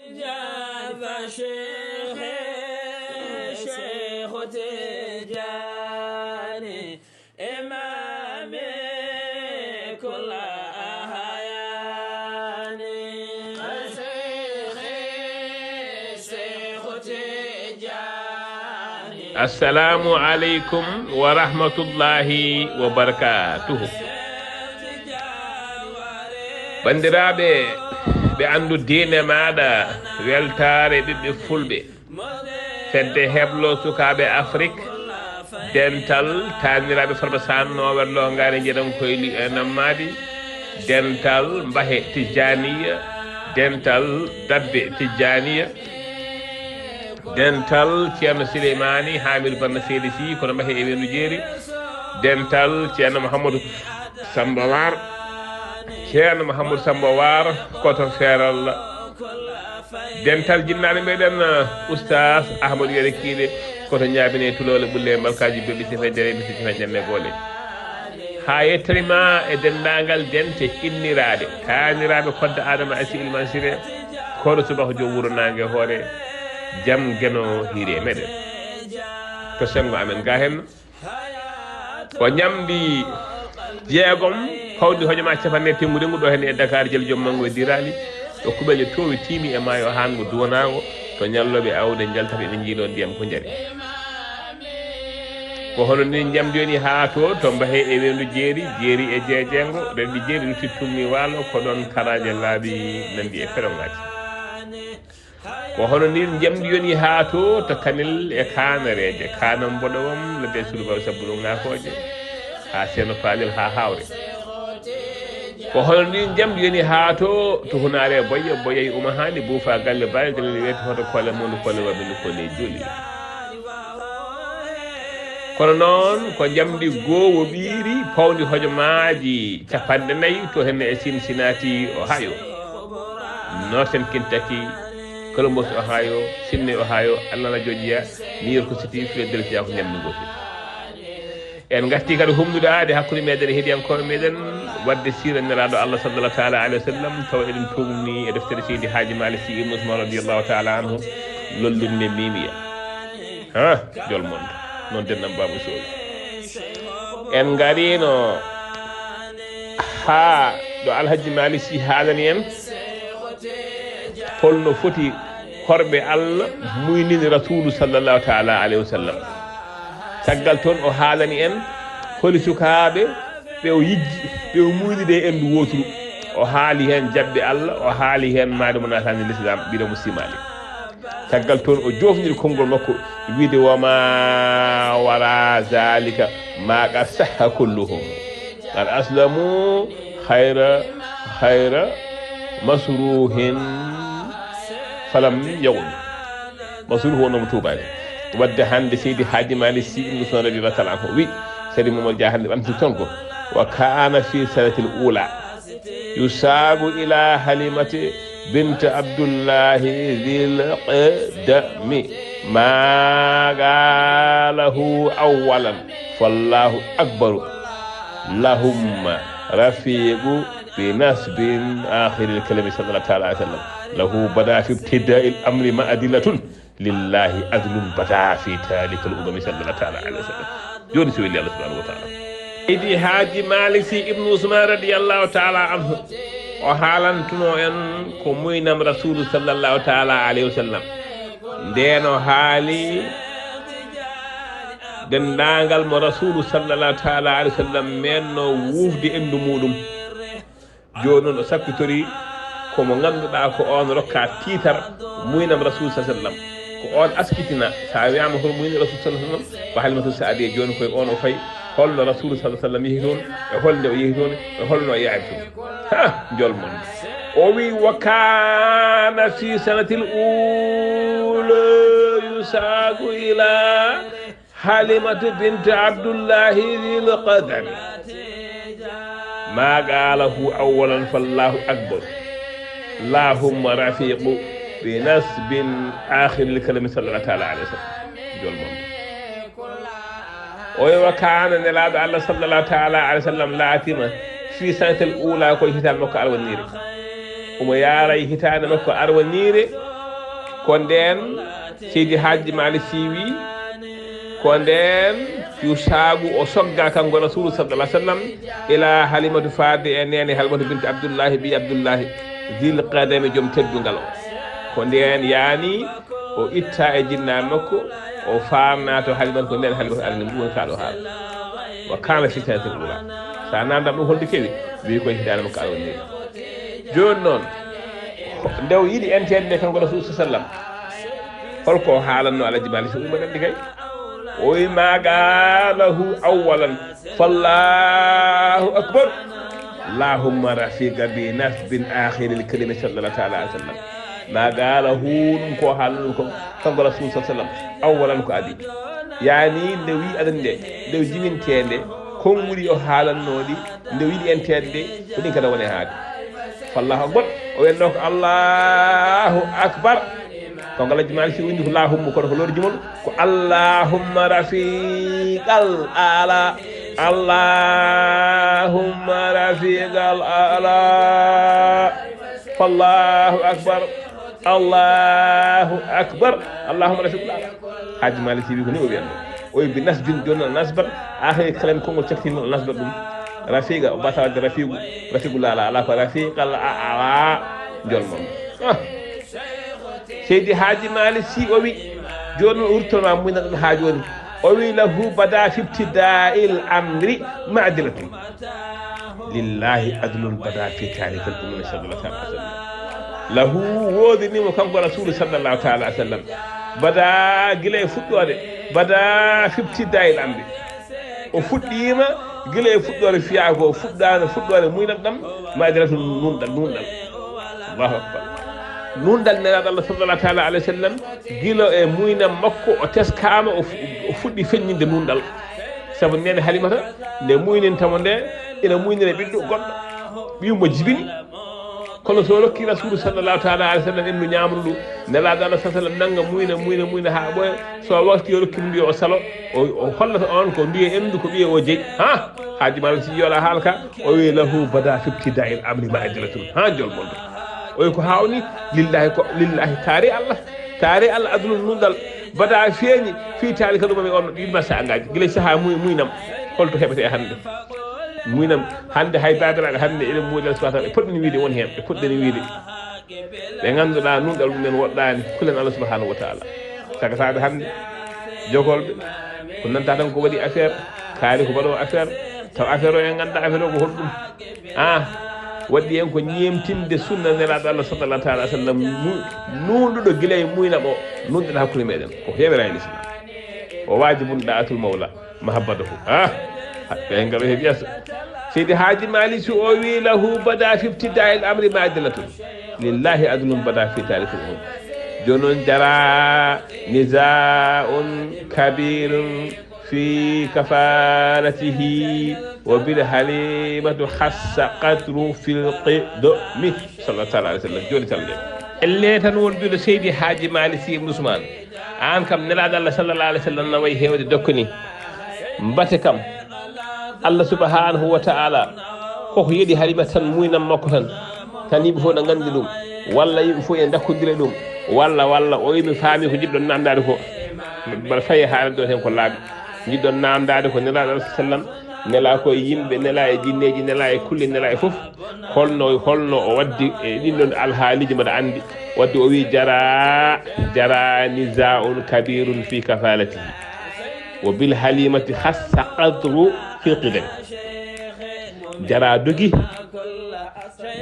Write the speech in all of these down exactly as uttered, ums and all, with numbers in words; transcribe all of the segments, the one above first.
Tijaan fa Cheikh, Cheikh Tidiane, Imam kulla ahyani. Cheikh, Cheikh Tidiane. Assalamu aleykum wa rahmatullahi wa barakatuhu. Banndiraaɓe, ɓe anndu diine maaɗa, weltaare ɓiɓɓe fulɓe, fedde heblo sukaaɓe Afrik, dental taaniraaɓe Farba Saan, Noower Longaare, Njeɗam Koyli e Nammaadi, dental Mbahe Tijjaaniya, dental Dabbe Tijjaaniya, dental Ceerno Sileymaani, Haamidu Banna Seydi Sii, kono Mbahe e Weendu Jeeri, dental Ceerno Muhammadu Samba Waar, Ceerno Mahamadou Samba Waar, koto Feeral, dental jinnaaɓe meɗen, Oustaz Ahmadou Yero Kiiɗe, koto Ñaabine, Tuloole, Ɓulle, Mbalkaaji, Beɓɓe, Sifa Jare, Bisi, Sifa Jenne, Goole. Haa yettori ma e denndaangal dente inniraaɗe, taaniraaɓe kodda Adama Asi Ilman Sire, koɗo subaka joom wuro naange hoore, jam geno hiire meɗen. To senngo amen ga henno. Ko ñamɗi jeegom, pawdi hojoma capanɗe teŋgu rengu ɗo henne e Dakar, Jeli Joom Manngo e Diraali, ɗo kuɓeeje toowi tiimi e maayo haango duwanaango, to ñallooɓe aawde njaltata ene njiiloo ndiyam ko njari. Ko hono ndin ñamɗi woni haa to, to Mbahe e Weendu Jeeri, Jeeri e Jeejeengo, renɗi jeeri lutti tummi waalo, ko ɗon karaaje laaɓi nanndi e peroŋaaji. Ko hono ndin njamndi yoni haa to, to Kanel e Kaanareeje, Kaana Mboɗowam, ladde Suluba Sabburu Ŋaakooje, haa Seeno Paalel, haa Haawre. Ko hono ndin njamndi yoni haa to, to Hunaare Boye, Boye e Uma Haani, Buufa Galle Baale, Galle Weeti, Hoto Koole Moondu, Koole Wabindu, Koole Joli. Kono noon, ko njamndi goowo ɓiiri, pawndi hojomaaji capanɗe nayi, to henne e Cincinnati, Ohio. Northern Kentucky, Columbus, Ohio, Sydney, Ohio, Atlanta, Georgia, New York City, Philadelphia, ko njamndi gootel. En ngartii kadi humnude aade hakkunde meɗen e heɗiyankooɓe meɗen, waɗde siira Nelaaɗo Allah sallallahu taala alayhi wa sallam, tawa eɗen tuugni e deftere Seydi Haaji Maalik Sy Ibn Usmaan radiyallahu taala anhu, lollirde miimiya. Ha, jol mon, noon dennam Baabu Sow. En ngariino haa ɗo Alhaji Maalik Sy haalani en holno foti horɓe Allah muynini Rasuulu sallallahu taala alayhi wa sallam. Caggal toon o haalani en holi sukaaɓe ɓe o yijji, ɓe o muynide e enndu wooturu. O haali heen jaɓɓe Allah, o haali heen maayde mo naataani Lislaam, ɓiɗo mo simaali. Caggal toon o joofniri konngol makko, wiide: "Wa ma wara zalika ma qad sahha kulluhum. Qad aslamu khayra, khayra masruhin falam yaghni." Masruh wonno mo tuubaani. Wadde hannde Seydi Haaji Maalik Sy Ibn Usmaan radiyallahu taala anhu o wi, Seydi Momar Dia hannde ɓamti toon ko: "Wa kana fi sanatil ula." Yusaqu ila Halimati binti Abdullahi dhil qadami. Ma qalahu awwalan fallahu akbaru. Lahumma rafiqu bi nasbin akhiril kalami sallallahu taala alayhi wa sallam. Lahu bada fi ibtida'il amri ma adillatun. Lillahi adlun bada fi talikal umami sallallahu taala alayhi wa sallam. Jooni so welli Allah subhanahu wa taala. Seydi Haaji Maalik Sy Ibn Usmaan radiyallahu taala anhu, o haalantuno en ko muynam Rasuulu sallallahu taala alayhi wa sallam. Ndeen o haali denndaangal mo Rasuulu sallallahu taala alayhi wa sallam meenno wuufde enndu muuɗum. Jooni noon o sakkitori ko mo ngannduɗaa ko oon rokka tiitar muynam Rasuul sallallahu alayhi wa sallam. Ko oon askitina, so a wiyaama hol muyni Rasuul sallallahu alayhi wa sallam, ko Halimatu Saadiya. Jooni koye oon o fayi holno Rasuul sallallahu alayhi wa sallam yehi toon, e holnde o yehi toon, e holno o yaari toon. Ha, jol mon. O wi: "Wa kana fi sanatil ula yusaqu ila Halimatu binti Abdullahi dhil qadami. Ma qalahu awwalan fallahu akbar. Lahumma rafiqu bi nasbin akhiril kalami sallallahu taala alayhi wa sallam." Jol mon. O wi: "Wa kana," Nelaaɗo Allah sallallahu taala alayhi wa sallam laatima, "fi sanatil ula," ko hitaande makko arwaniire. Omo yaara e hitaande makko arwaniire, Ko ndeen Seydi Hajji Malik Sy wi, ko ndeen yo saagu o sogga kanko Rasulu sallallahu alaihi wasallam ila Halimatu Faade e neene Halimatu binti Abdullahi ɓii Abdullahi Zil Qadami joom teddungal o. Ko ndeen yaani o itta e jinnaaɓe makko, o faamna to Halimatu, ko ndeen Halimatu arani ɗum woni kaa ɗo haala. Wa kana fi sanatil ula. Sa namdam ɗum holde kewi, wi koye hitaande makko aɗa woni. Jooni noon, nde o yiɗi enteede nde kanko Rasul sallam, holko o haalanno Alaji Malik Sy, umma nandi kay? O wi ma qalahu awwalan, fallahu akbar. Allahumma rafiqa bi nasbin akhiril karimi sallallahu ta'ala alaihi wasallam. Ma qalahu, ɗum ko haalanno ɗum ko kanko Rasul sallam, awwalan ko adi. Yani nde wi aɗa nde, nde o jiwintee nde, konguɗi o haalannoɗi, nde o yiɗi enteede nde, ko ɗin kada woni haade. Fallahu akbar. O wenno ko Allahu akbar. Ko ngal Alaji Malik Sy windi ko lahumma, kono ko lorjumol ko Allahumma rafiqal ala. Allahumma rafiqal ala. Fallahu akbar. Allahu akbar. Allahumma rafiqal ala. Hajji Malik Sy wi ko ni o wiyanno. O wi bi nasbin, jonna nasbat. Akhiri kalen konngol caktinol nasbat ɗum. Rafiqa, o bata wadde rafiqu. Rafiqu lala, ala ko rafiqal a ala. Jol mon. Ah. Seydi Haaji Malik Sy o wi, jooni o urtoma muyna ɗon haa jooni. O wi lahu bada fi ibtida'il amri ma'dilatun. Lillahi adlun bada fi tarikil umami sallallahu ta'ala alaihi wasallam. Lahu, woodani mo kanko Rasulu sallallahu ta'ala alaihi wasallam. Bada gila e fuɗɗoore, bada fi ibtida'il amri. O fuɗɗiima gila e fuɗɗoore fiyaa ko, fuɗɗaano fuɗɗoore muynam ɗam, ma'dilatun nunɗal, nunɗal. Allahu akbar. Nunɗal Nelaaɗo Allah sallallahu ta'ala alaihi wasallam, gila e muynam makko, o teskaama, o fu-, o fuɗɗi feññinde nunɗal. Sabu neene Halimata, nde muynintamo nde, ina muynina ɓiɗɗo goɗɗo, ɓiyu mo jibini. Kono so rokki Rasulu sallallahu ta'ala alaihi wasallam innu ñaamru ndu, Nelaaɗo Allah sallallahu alaihi wasallam nanga muyna, muyna, muyna haa ɓooya. So wakti o rokki mo ndu o salo, o, o hollata on ko ndu e endu ko ɓiye o jeyi. Ha? Haaji Malik Sy yola haalka, o wi lahu bada fi ibtida'il amri ma'dilatun. Ha, jol mon. O wi ko hawni, lillahi ko, lillahi taari Allah. Taari Allah adlun nunɗal. Bada feeñi, fi tarikil umami on ɗiɗi masa angaji. Gila saha muy-, muynam. Holto heɓete hannde? Muynam, hannde hay baabiraaɓe hannde eɗen moodi Allah subhanahu wa ta'ala, ɓe poɗɗini wiide won heen, ɓe poɗɗini wiide. Ɓe ngannduɗaa nunɗal ɗum en woɗɗaani, kulen Allah subhanahu wa ta'ala. Sagataaɓe hannde, jogolɓe, ko nanta tan ko waɗi affaire, kaari ko waɗo affaire, taw affaire o en ngannda affaire o ko honɗum. Ah, waɗi en ko ñeemtinde sunna Nelaaɗo Allah sallallahu ta'ala alaihi wasallam, mu-, nuunɗuɗo gila e muynam o, nunɗuɗo hakkunde meɗen. Ko heewiraani Islam. O wajibun da'atul mawla. Mahabbatahu. Ah, ɓe ngal o heɓi yeeso. Seydi Haaji Malik Sy o wi lahu bada fi ibtida'il amri ma'dilatun. Lillahi adlun bada fi tarikil umam. Jonon jara niza'un kabirun fi kafalatihi wa bil halimatu khassa qadru fil qidmi. Sallallahu ta'ala alaihi wasallam. Joni tan le. Elle tan won biɗo Seydi Haaji Malik Sy ibn Usman. Aan kam, Nelaaɗo Allah sallallahu alaihi wasallam na wayi heewde dokko ni. Mbate kam, Allah subhanahu wa ta'ala, koko yeɗi Halima tan, muynam makko tan. Tan yimɓe fof na nganndi ɗum. Walla yimɓe fof ene ndakkondira ɗum. Walla, walla, o yimɓe faami ko jiɗɗon namdaade ko. Mbaɗa fayi haalande on heen ko laaɓi. Jiɗɗon namdaade ko Nelaaɗo Allah sallam, nela ko e yimɓe, nela e jinneeji, nela e kulle, nela e fof. Holno, holno o waddi e ɗin ɗon alhaaliiji mbaɗa anndi. Wadde o wi jara, jara niza'un kabirun fi kafalatihi. Wa bil halimati khassa qadru fi qidam. Jara dogi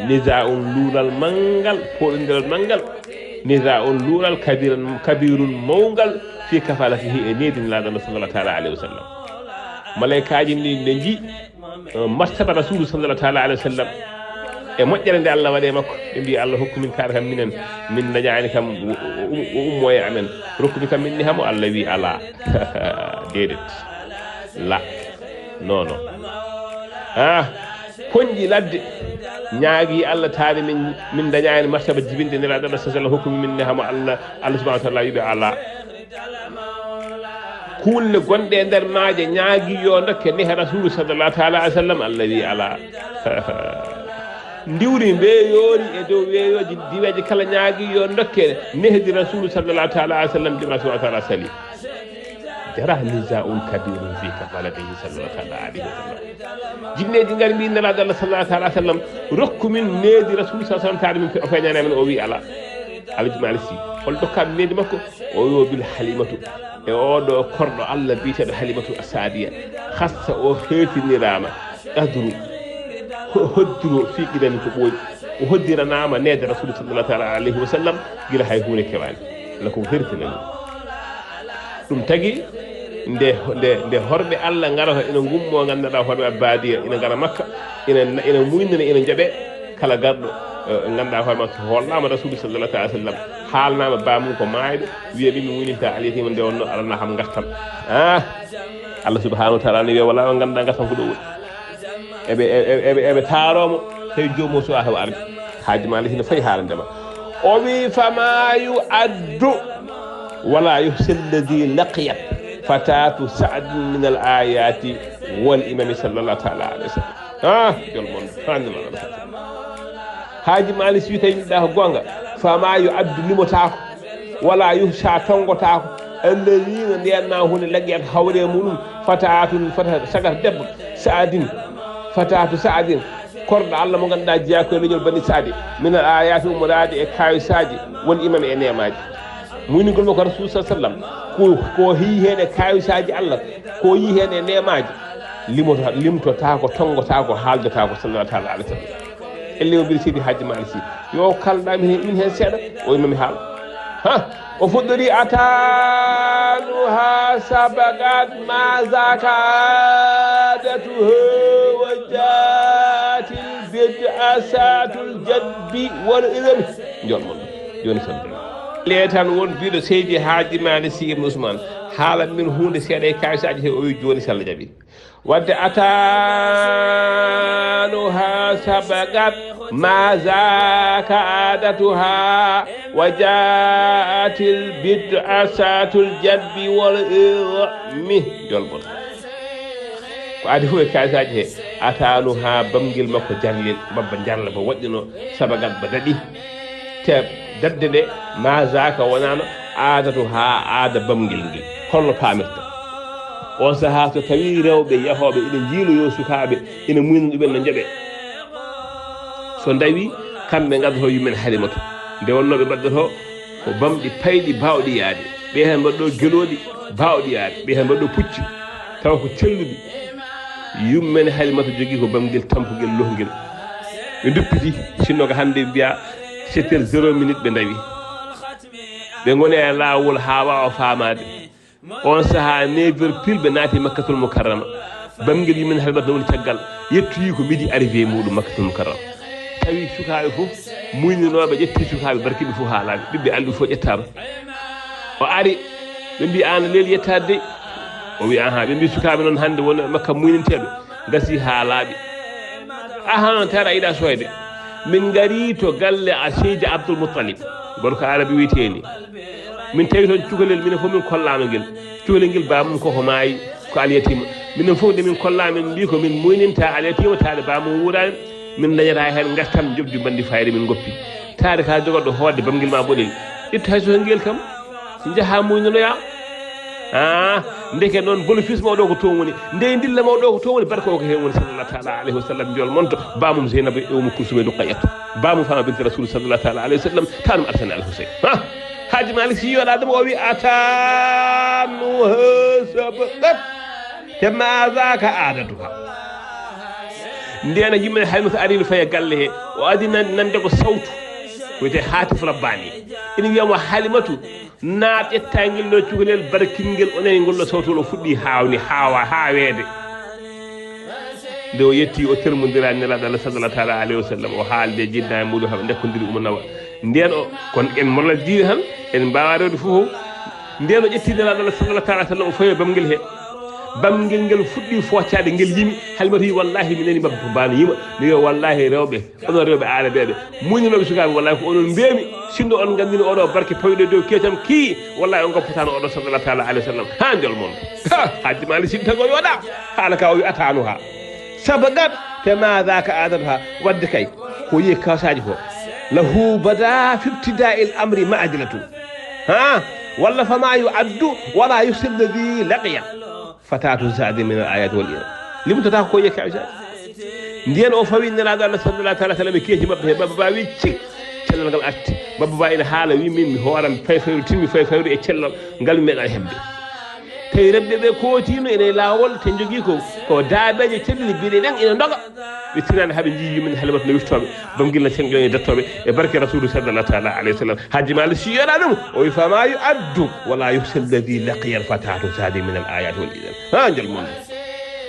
niza'un luural manngal, poɗondiral manngal. Niza'un luural kabiran, kabirun mawngal fi kafalatihi e needi Nelaaɗo Allah sallallahu ta'ala alaihi wasallam. Malaykaaji ni ne nji eh, martaba Rasulu sallallahu ta'ala alaihi wasallam. E moƴƴere nde Allah waɗe makko, ɓe mbi Allah hokku min kaare kam minen, min dañaani kam o, o, o ummo e amen. Rokku mi kam min nehamo, Allah wi ala. Deedet. La. Non, non. Ah, konji ladde. Ñaagi Allah taade min, min dañaani martaba jibinde Nelaaɗo Allah sallallahu alaihi wasallam hokku mi min nehamo, Allah, Allah subhanahu wa ta'ala wiɓe ala. Kulle gonɗe e nder maaje ñaagi yo dokke nehe Rasulu sallallahu ta'ala alaihi wasallam, Allah wi ala. Ndiwri mbeeyoori e dow weeyooji diweeje kala ñaagi yo dokke nehdi Rasuulu sallallahu taala alayhi wa sallam, jom Rasuulu taala sali. Jara nizaa'un kabiirun fiika, qala nabi sallallahu taala alayhi wa sallam. Jinneeji ngari mbii Nelaaɗo Allah sallallahu taala alayhi wa sallam, rokku min nehdi Rasuulu sallallahu taala, min o feeñani amen, o wii alaa. Alhaji Malick Sy, hol dokka min nehdi makko? O wii o bil Halimatu. E oo ɗoo korɗo Allah biyeteeɗo Halimatu Saadiya, xassa o feetiniraama qadru, ho-, hoddiro fii qidami ko ɓooyi. O hoddiranaama nehde Rasuulu sallallahu taala alayhi wa sallam gila hay huunde kewaani. Wala ko feetinani. Ɗum tagi nde, nde, nde horɓe Allah ngarata ina ngummoo, nganndanɗaa hoore maɓɓe baadiya, ina ngara Makka, ina, ina muynina, ina njaɓe kala garɗo, eh, nganndanɗaa hoore maɓɓe so hollaama Rasuulu sallallahu taala alayhi wa sallam, haalnaama baamum ko maayɗo, wiya min mi muyninta Aliyatiima, nde wonnoo alanaa kam ngartam. Ah, Allah subhanahu wa taala ne wiya, wala on nganndaa ngartam ko ɗo woni. Eɓe, eɓe, eɓe, eɓe taaroo mo, tawi joomum suwaa taw arde. Haaji Maalik hino fayi haalande ma. O wi, fama yu'addu wala yuhsa alladi laqiyat fatatu Saadin min al ayati wal imami sallallahu taala alayhi wa sallam. Ah, jol mon, hande ma. Haaji Maalik Sy tawi wiɗɗa ko goonga, fama yu'addu limotaako, wala yuhsa tonngotaako, alladina, nden na hunde laqiyat hawre muɗum, fatatun, fata, sagar debbo, Saadin, fatatu Saadin, korɗo Allah mo ngannduɗaa jeyaa ko e leñol Bani Saadi, min al ayati, ummoraade e kaawisaaji, wal imami, e neemaaji. Muynugol makko Rasul sa sallam, ko, ko heyi heen e kaawisaaji Allah, ko yii heen e neemaaji, limoto, limtotaako, tonngotaako, haaldotaako, sallallahu taala alayhi wa sallam. Elle o mbiri Seydi Haaji Maalik Sy, yo kalɗa min, min heen seeɗa, o imami haala. Ha? O fuɗɗori, atanuha sabagat ma zaka adatuha wa jaatil bid'a saatul jadbi wal idami. Jol mon, jooni sallah. Le tan won biɗo Seydi Haaji Maalik Sy Ibn Usmaan, haalan min huunde seeɗa e kaawisaaji he, o wi jooni sallah jaɓi. Wadde atanuha sabagat ma zaka adatuha wa jaatil bid'a saatul jadbi wal idami. Jol mon. Ko adi fof e kaawisaaji he, atanuha bamngel makko jarlel, mbabba jarla ba waɗɗino sabagat ba daɗi. Te dadde nde, ma zaka wonano adatuha aada bamngel ngel. Holno paamirta? On saha so tawi rewɓe yahooɓe ina njiiloyo sukaaɓe, ina muynana ɗumen no njaɓe. So ndawi, kamɓe ngaddoto yummen Halimatu. Nde wonno ɓe mbaɗdoto ko bamɗi payɗi baawɗi yaade. Ɓe heen mbaɗɗo gelooɗi baawɗi yaade. Ɓe heen mbaɗɗo pucci tawa ko celluɗi. Yummen Halimatu jogii ko bamngel tampugel lohngel. Ɓe nduppiti, sinno ko hannde mbiya sept heures zéro minute ɓe ndawi. Ɓe ngoni e laawol haa waawa faamaade. On saha neuf heures pile ɓe naati Makkatul Mukarrama. Bamngel yummen Halimatu no woni caggal. Yettoyi ko midi arrivé muɗum Makkatul Mukarrama. Tawi sukaaɓe fof, muyninooɓe ƴetti sukaaɓe barkiɓe fof haalaaɓe. Ɓiɓɓe alɗu fof ƴettaama. O ari, ɓe mbi, "Aan a leeli yettaade de." O wi, "Ahaa." Ɓe mbi, "Sukaaɓe noon hannde won e Makka muyninteeɓe, ngasi haa laaɓi." "Ahaa, tawi aɗa yiɗa soyde." "Min ngari to galle a Seydi Abdul Muttalib, gorko Arabi wiyetee ni. Min tawi toon cukalel, minen fof min kollaama ngel. Cukalel ngel, baamum koko maayi, ko alyatiima. Minen fof nde min kollaama, min mbi ko min muyninta alyatiima, taade baamum wuuraani. Min dañata heen ngartam, njoɓdi mbanndi fayre min ngoppi. Taade ka jogorɗo hoodde bamngel ma boɗel. Ittu hay so ngel kam." Njaha muynonoya. Ah, ndeke noon bénéfice mawɗo ko toon woni. Nde dilla mawɗo ko toon woni, barka o ko heen woni, sallallahu taala alayhi wa sallam, jol monto, bamum Zeynaba e Umu Kulsum e Ruqayyatu. Bamum Fatima binti Rasul sallallahu taala alayhi wa sallam, tanum Alhasan Al Husayn. Ha? Haaji Malik Si yoɗa ɗum o wi, "Atanu ha sabaqat, te ma zaka adatuha." Ndena yimɓe Halimatu ari no faya galle he. O adi nan-, nande ko sawtu. Wiyete Hatif Rabbani. Ina wiyamo Halimatu, na ƴetta ngel ɗo cukalel barkingel, o nani ngol ɗo sawtol, o fuɗɗi hawni, hawa, haweede. Nde o yetti, o termodira Nelaaɗo Allah sallallahu taala alayhi wa sallam, o haalde jinna e muɗum, haɓe ndekkodiri, omo nawa. Nden o, kono en morla diine tan, en mbawa rewde fof. Nden o ƴetti Nelaaɗo Allah sallallahu taala alayhi wa sallam, o fawi bamngel he. Bamngel ngel fuɗɗi foccaade, ngel yimi. Halimatu wi, "Wallahi, mi nani mbabba ko bano yima." Mi wi, "Wallahi, rewɓe, onon rewɓe aarabeeɓe, muñanooɓe sukaaɓe, wallahi ko onon mbeemi. Sinno on nganndino oɗo barke pawɗo e dow keecam kii, wallahi on ngoppataano oɗo sallallahu taala alayhi wa sallam." Ha, njol mon. Ha, Hajji Maalik Si tago yoɗa. Haala ka o wi atanu ha. Sabagat, te ma zaka adatu ha. Wadde kay. Ko yiye kawsaaji ko. Lahu bada fi ibtida'i al-amri ma'dilatu. Ha? Walla fama yu'addu wala yuhsi alladhi laqiya. Fatatu zadi min al-ayati wal iman. Limtata ko yiye kawsaaji. Ndiyen o fawi Nelaaɗo Allah sallallahu ta'ala sallam e keeci maɓɓe he Baba Ba wi cik. Cellal ngal arti. Baba Ba ina haala wi min mi hooran fayfayru, timmi fayfayru e cellal ngal mi meeɗa heɓde. Tawi remɓe ɓe kootino ene e laawol te njogii ko, ko daabeeje cellini biɗe ɗen ina ndoga. Ɓe tinani haɓe njii yummen Halimatu no wiftooɓe, bangilla sen ƴoƴe dattoɓe e barke Rasulu sallallahu ta'ala alayhi wa sallam. Hajji Malik si yoɗa ɗum, o wi fama yu'addu wala yuhsi alladhi laqiya al-fatatu zadi min al-ayati wal iman. Ha, njol mon.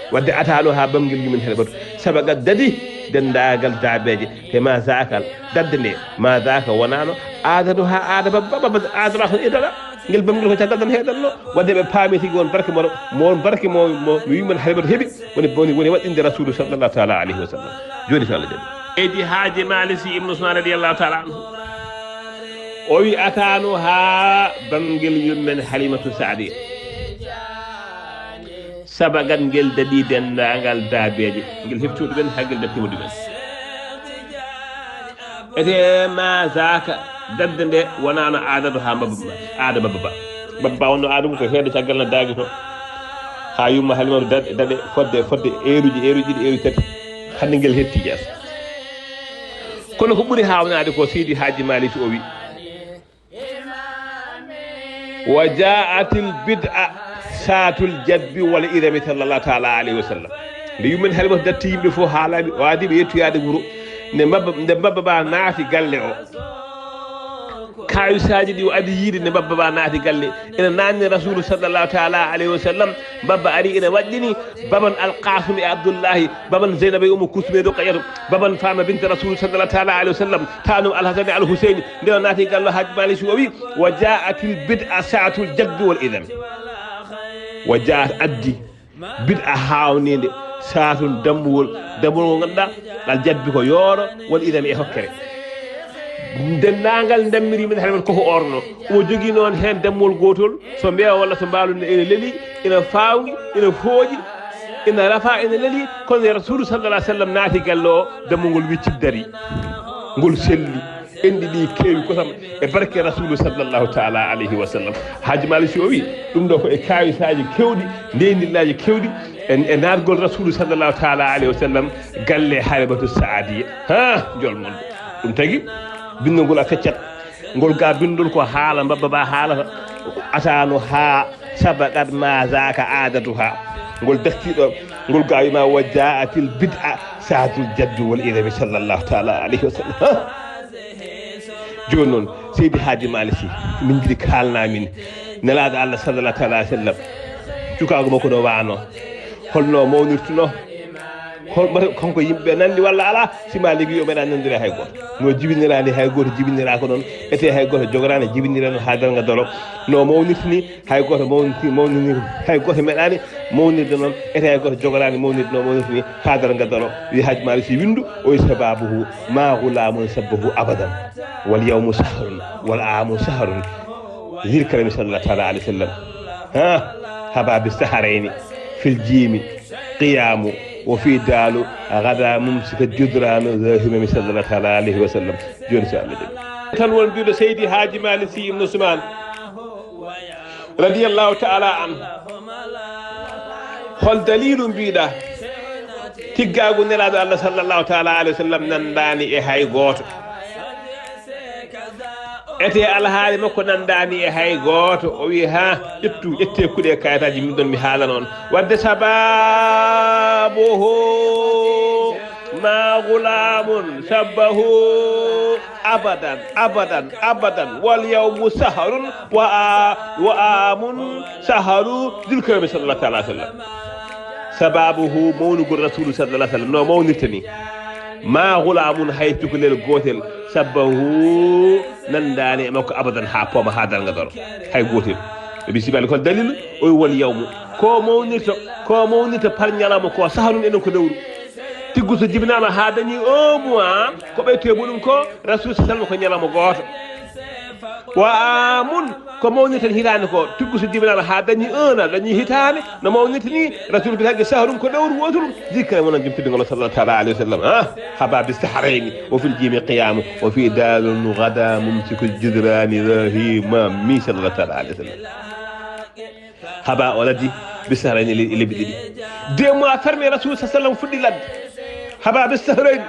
Wadde atano ha bangil yummen Halimatu. Sabaga dadi denndaangal daabeeje. Te ma zakal dadde nde, ma zaka wonano aadano ha aada babba, babba aadana ko idana. Ngel bangel ko caggal tan heedanno. Wadde ɓe paami tigi won barke mo, mo won barke mo, mo, mo yummen Halimatu heɓi, woni, woni, woni waɗɗinde Rasulu sallallahu ta'ala alayhi wa sallam. Joni so Allah jaɓi. Seydi Haaji Malik Sy Ibn Usman radiyallahu ta'ala anhu. O wi atano ha bangel yummen Halimatu Saadiya. Sabagal ngel daɗi denndaangal daabeeje, ngel hefti ɗumen haa ngel dartima ɗumen. Ete ma zaka, darde nde wonano aadado haa Baba Ba, aada Baba Ba. Baba Ba wonno aada mum ko heede caggal na daagi to. Haa yumma Halimatu daɗe, daɗe fodde, fodde eeruji, eeruji ɗiɗi, eeruji tati. Hannde ngel hetti jees. Kono ko ɓuri haawnaade ko Seydi Haaji Malik Sy o wi, wa jaatil bid'a saatul jadbi wal idami sallallahu ta'ala alayhi wa sallam. Nde yummen Halimatu datti yimɓe fof haalaaɓe, o adi ɓe yettoyaade wuro. Nde Baba, nde Baba Ba naati galle o. Kaawisaaji ɗi o adi yiide nde Baba Ba naati galle. Ina naanni Rasulu sallallahu ta'ala alayhi wa sallam. Baba ari ina waɗɗini. Baban Al Qasim e Abdullahi. Baban Zeynaba e Ummu Kulsum e Ruqayyatu. Baban Fatima bint Rasul sallallahu ta'ala alayhi wa sallam. Tanum Al Hasan e Al Huseyni. Nde o naati gallo Hajji Malik Sy o wi, wa jaatil bid'a saatul jadbi wal idami. Wa jaat addi bid'a haawninde, saatun dammuwol, dammuwol ngol ngannduɗaa, al jadbi ko yooro, wal idami e hokkere. Denndaangal ndammiri men hade men koko orno. Omo jogii noon heen dammuwol gootol, so mbeewa walla so mbaalu ne ene leli, ina faawngi, ina fooƴi, ina rafa, ina leli, kono Rasulu sallallahu alayhi wa sallam naati galle o, dammuwol wi cib dari. Ngol selli. Enɗi ɗi keewi kosam e barke Rasulu sallallahu ta'ala alayhi wa sallam. Haaji Malik Sy o wi, ɗum ɗo ko e kaawisaaji kewɗi, ndeynirlaaji kewɗi, e, e naatgol Rasulu sallallahu ta'ala alayhi wa sallam galle Halimatu Saadiya. Ha, jol mon. Ɗum tagi, binndol ngol a feccat. Ngol ga binndol ko haala Baba Ba haalata. Atano ha sabaqat ma zaka aadatuha. Ngol darti ɗo, ngol ga wima wa jaatil bid'a saatul jadbi wal idami sallallahu ta'ala alayhi wa sallam. Ha? Jooni noon, Seydi Haaji Malik Sy, min njiɗi kaalna min Nelaaɗo Allah sallallahu ta'ala alayhi wa sallam. Cukaagu makko no waano. Holno mawnirtuno? Hol, mbaɗa, kanko yimɓe nanndi walla alaa? Si Malik wi o meeɗa nanndira hay gooto. No jibiniraani hay gooto, jibiniraaka noon. Ete hay gooto jogoraani, jibiniraani haa darnga daro. No mawnirtini, hay gooto mawniti, mawnini, hay gooto meeɗaani mawnirde noon. Ete hay gooto jogoraani mawnirde no mawnirtini haa darnga daro. Wi Haaji Malik Sy winndu, o wi sababuhu ma gulamun sabbahu abadan. Wal yawmu sahrun, wal amu sahrun. Zil karami sallallahu ta'ala alayhi wa sallam. Ha? Hababi saharayni fil jiimi. Qiyaamu, wo fii daalu, gada mumsika judraanu, za himami, sallallahu ta'ala alayhi wa sallam. Jooni, so Allah jaɓi. Tan won mbiɗo Seydi Haaji Malik Sy Ibn Usman, radiyallahu ta'ala anhu. Hol daliilu mbiɗa tiggaagu Nelaaɗo Allah, sallallahu ta'ala alayhi wa sallam, nandaani e hay gooto? Ete alhaali makko nandaani e hay gooto. O wi, ha, ƴettu, ƴette kuɗe kayitaaji min ɗon mi haalana on. Wadde sababuhu ma gulamun sabbahu abadan, abadan, abadan. Wal yawmu saharun wa a-, wa amun saharu Dul Karami sallallahu ta'ala alayhi wa sallam. Sababuhu mawnugol Rasulu sallallahu alayhi wa sallam. No mawnirta ni. Ma gulamun hay cukalel gootel. Sabbahu nandaani e makko abadan haa pooma haa darnga daro. Hay gootel. Ɓe mbi sibali kon dalilu, o wi wal yawmu. Ko mawnirta, ko mawnirta par ñalawma ko saharun enen ko lewru. Tiggu so jibinaama haa dañi un mois, ko ɓeyte muɗum ko Rasul sallallahu ko ñalawma gooto. Wa amun, Ko mawni tan hitaande ko, tuggu so jibinaama haa dañi un an, dañi hitaande, no mawni tan ni, Rasul bi haqi sahrum ko lewru wootoru, jikka e mon jumtidde ngol sallallahu taala alayhi wa sallam. Ah, haba bi sahrayni, wa fil jimi qiyamu, wa fi dalun gada mumsiku judrani rahima mi sallallahu taala alayhi wa sallam. Haba o laddi bi sahrayni le-, lebbi ɗiɗi. Deux mois fermé Rasul sallallahu alayhi wa sallam fuɗɗi ladde. Haba bi sahrayni.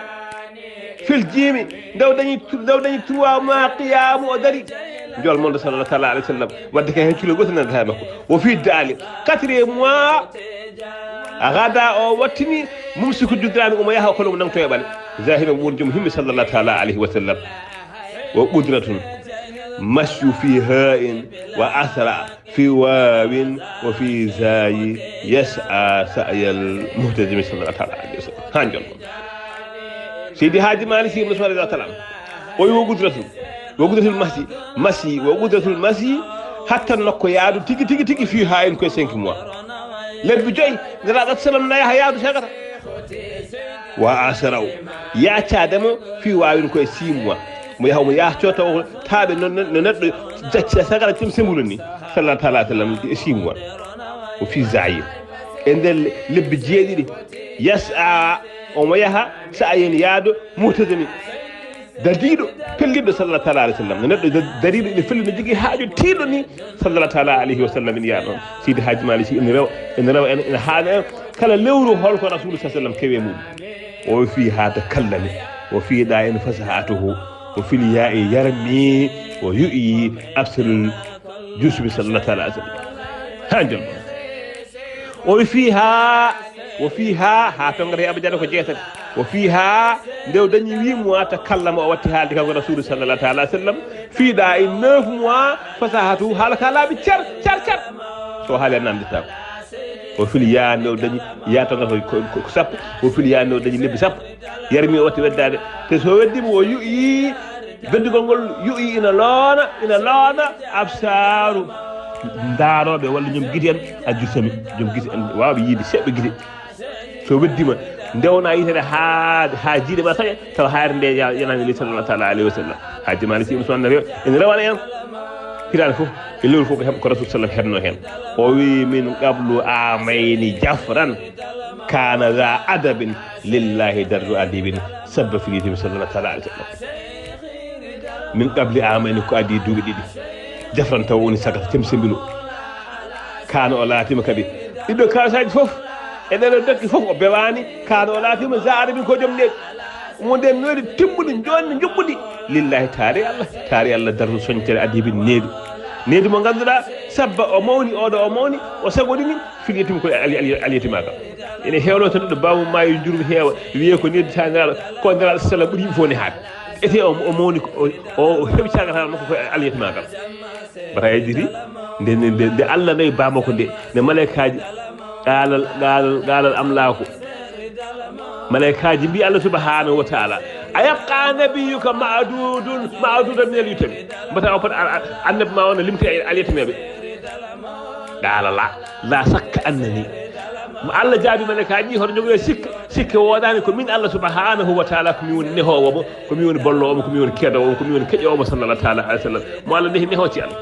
Fil jimi, nde o dañi, nde o dañi trois mois qiyamu o dari. Jol mon sallallahu taala alayhi wa sallam. Wadde kay hen kilo goto nande ha makko. Wo fi dali, quatrième mois, gada o wattini, mumsiku judrani omo yaha kolo mo nangto e ɓale. Zahima won joom himmi sallallahu taala alayhi wa sallam. Wo qudratun, masyu fi ha'in wa asra. Fi wawin wa fi zayi yas'a sa'yal muhtadimi sallallahu taala alayhi wa sallam. Ha jon ko. Seydi Haaji Maalik Si Ibn Usmaan radiyallahu taala anhu. O wi wo qudratul, wo qudratul masi, masi, wo qudratul masi, hattan nokko yaadu tigi, tigi, tigi, fi ha'in koye cinq mois. Lebbi joyi, Nelaaɗo sallam na yaha yaadu segata. Wa asraw, yaacaade mo fi wawin koye six mois. Mo yaha, mo yahto taw taaɓe no, no, no neɗɗo jacci sagara tim sembulu ni. Sallallahu taala alayhi wa sallam e six mois. O fi zayi. E nder le-, lebbi jeeɗiɗi. Yas'a, omo yaha, sa'yan yaado, muhtadami. Dadiiɗo, pelliɗo sallallahu taala alayhi wa sallam. No neɗɗo da-, dariiɗo ina felli no jogii haaju tiiɗo ni. Sallallahu taala alayhi wa sallam ina yaha ɗon. Seydi Haaji Maalik Si ina rewa, ina rewa en, ina haala en. Kala lewru holko Rasulu sallallahu alayhi wa sallam kewe mum. O fi ha takallami, o fi da in fasahatuhu, o fil ya'i yarmi, o yu'i absalul Yusufi sallallahu taala alayhi wa sallam. Ha jon. O fi ha, o fi ha, ha tongata abajada ko jeetati. O fi ha, nde o dañi huit mois takallama o watti haalde kanko Rasulu sallallahu taala alayhi wa sallam. Fi da in neuf mois fasahatu haala ka laaɓi car, car, car. So haali a namditako. O fili yaa nde o dañi, yaa to ngata ko, ko, ko sappo. O fili yaa nde o dañi lebbi sappo. Yarmi o watti weddaade. Te so weddimo o yu'i, beddugol ngol yu'i ina loona, ina loona absaaru. Ndaarooɓe walla ñoom gite en, a jursami. Ñoom gite en waawɓe yiide seɓɓe gite. So weddima, ndewna yitere haa, haa jiiɗe ma saƴa, tawa haayre nde ya-, yanaani ley sallallahu taala alayhi wa sallam. Haaji Maalik Si Ibn Usmaan ne rewa-, ene rewana en. Hitaande fof, e lewru fof ko heɓ-, ko Rasul sallam heɓno heen. O wi, "Min qablu amayni jafran, kana za adabin lillahi darru adibin, sabba fil yatimi sallallahu taala alayhi wa sallam." Min qabli amayni, ko adii duuɓi ɗiɗi. Jafran taw woni sagata temsembilo. Kana o laatima kadi. Ɗiɗo kaasaaji fof, e ɗeɗo dokke fof o bewaani. Kana o laatima za adabin ko joom needi. Mo nden needi timmuɗi, joonni, njuɓɓuɗi. Lillahi taari Allah, taari Allah darru soñtere adii bin needi. Needi mo ngannduɗaa, sabba o mawni, oɗo o mawni, o sagoɗini, fil yatimi ko al-, al-, al-, al-yatimaagal. Ene heewno tan ɗo baamu maayo njurum heewa, wiyee ko needi taaniraaɗo, ko Nelaaɗo sallam ɓuri yimɓe fof ne haaɓi. Ete o, o mawni ko, o, o, o heɓi caggal makko ko al-yatimaagal. Bata yejjiti, nde, nde, nde, nde Allah nawi bamako nde, nde malaykaaji, qaalal, qaalal, qaalal amlaaku. Malaykaaji mbi Allah subhanahu wa taala, "A yabqa nabiyyuka ma'dudun, ma'dudan min al-yutami." Mbata o pat a-, a-, annabi ma o no limti e al-yatimeeɓe. Qaala la, la sakka annani. Mo Allah jaabi malaykaaji, hoto njogoree sikka, sikke woodaani ko min Allah subhanahu wa taala, ko mi woni nehoowo mo, ko mi woni bolloowo mo, ko mi woni keedoowo mo, ko mi woni keƴoowo mo, sallallahu taala alayhi wa sallam. Mo Allah nehi nehoo ci Allah.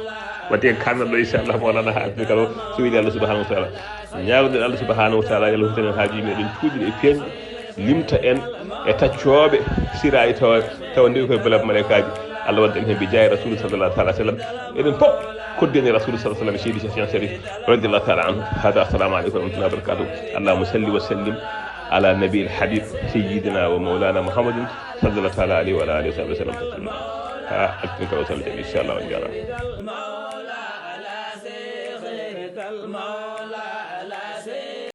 Wadde en kaanat ɗo, inchallah, Mawlana ha artini kala o, so weli Allah subhanahu wa taala. Ñaagoɗen Allah subhanahu wa taala, yo Allah huccitanen haajuuji meɗen, cuuɗiɗe e peeñɗe, limta en e taccooɓe siraaji tawa, tawa ndewi koye belaɓe malaykaaji. Allah wadda en heen bi jaayi Rasul sallallahu taala alayhi wa sallam. Eɗen pop koddeni Rasul sallallahu alayhi wa sallam, Seydi Cheikh Tidiane Chérif radiyallahu taala anhu. Hada, assalamu aleykum wa rahmatullahi wa barakatuh. Allahumma salli wa sallim ala nabiyil habib sayyidina wa mawlana Muhammadin sallallahu taala alayhi wa ala alihi wa sahbihi wa sallam taslima. Ha altine kala o salli, inchallah, on jarama.